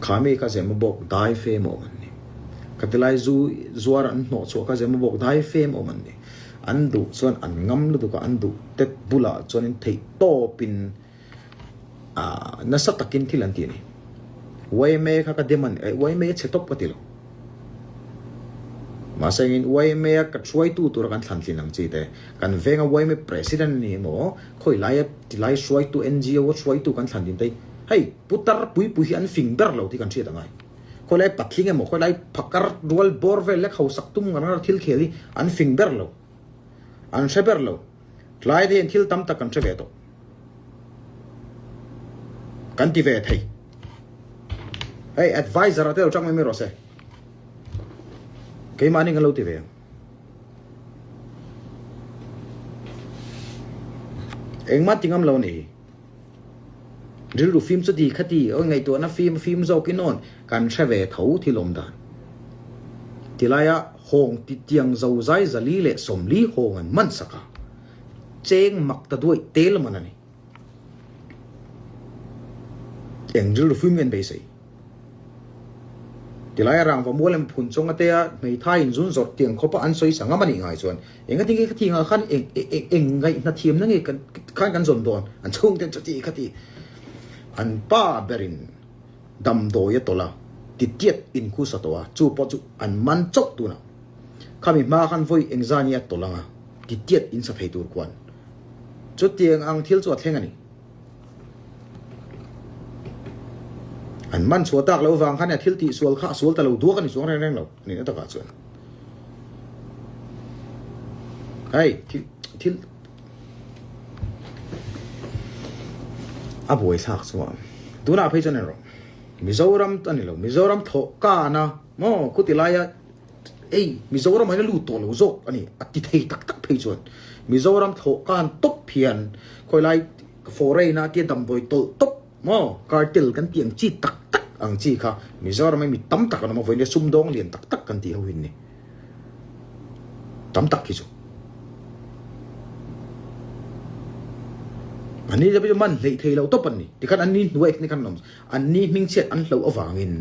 Kha mi kha Zemabawk dai fem awm an ni. Khatilai zu zuar an hnawh chhuah kha Zemabawk dai fem awm an ni. An duh chuan an ngam lutuk a, an duh te bulah chuanin theih tawpin ah nasa takin thil an ti a ni. Yma kha ka dem a ni, yma a chhe tawp ka ti lo. Mahse engin yma a ka hruaitu tura kan thlan thin ang chi te, kan venga yma president a ni emaw, khawi laia tilai hruaitu NGO a hruaitu kan thlan thin te hi, hei putar pui pui hi an fing ber lo tih kan hriat a ngai. Khawi lai patling emaw, khawi lai phakar rual bawr vel lek hausak tum ngar ngar thil khel hi an fing ber lo, an hre ber lo. Tlai te hian thil tam tak kan hre ve tawh. Kan ti ve thei. Hei advisor a te lo tang mai mai rawh se. Keimahni kan lo ti ve ang. Engmah ti ngam lo a nih hi. Rilru fim chu ti kha ti, awi ngaihtuahna fim fim zawkin awn kan hre ve tho thil awm dan. Tilaia hawng ti tiang zo zai 440 hawng an man sak a, cheng mak ta duaih tel man a ni. Eng rilru fim nge an beisei? Tilai a rangva mual em phun chawng atea hmeithai in zun zawrh tiang khawpa an sawi sa ngam a nih ngai chuan eng atinge ka thing ah khan eng eng ngaihna thiamna nge kan khan kan zawn dawn an chhung ten chuti khati an pa berin damdawi a tawlh a titiat in khu sa tawh a chu pawh chu an man chauh tunah khami hma khan vawi engzani a tawlh anga titiat in sa thei tur khuan chutiang ang thil chu a thleng a ni. An man chhuah tak loh vang khan a thil tih sual kha a sual ta lo duak a ni chuang reng reng lo a nihna takah chuan. Hei thil thil a buai thlak chuan tunah phei chuan erawh Mizoram a ni lo Mizoram thawh kana maw khuti laia Ei, Mizoram ah hian a lut tawh lo zawk a ni, a ti thei tak tak phei chuan. Mizoram thlawh kan tawp hian khawilai foreign a tia damdawi tawlh tawp maw, cartel kan tih ang chi tak tak ang chi kha Mizoram ah mi tam tak an awm a, vawiin sumdawng lian tak tak kan tih ho hin ni. Tam tak hi chu. An ni te pawh chu man hleih thei lo tawp an ni. Tikhan an ni hnuai khan an awm, an ni hmingchhiat an hloh avangin.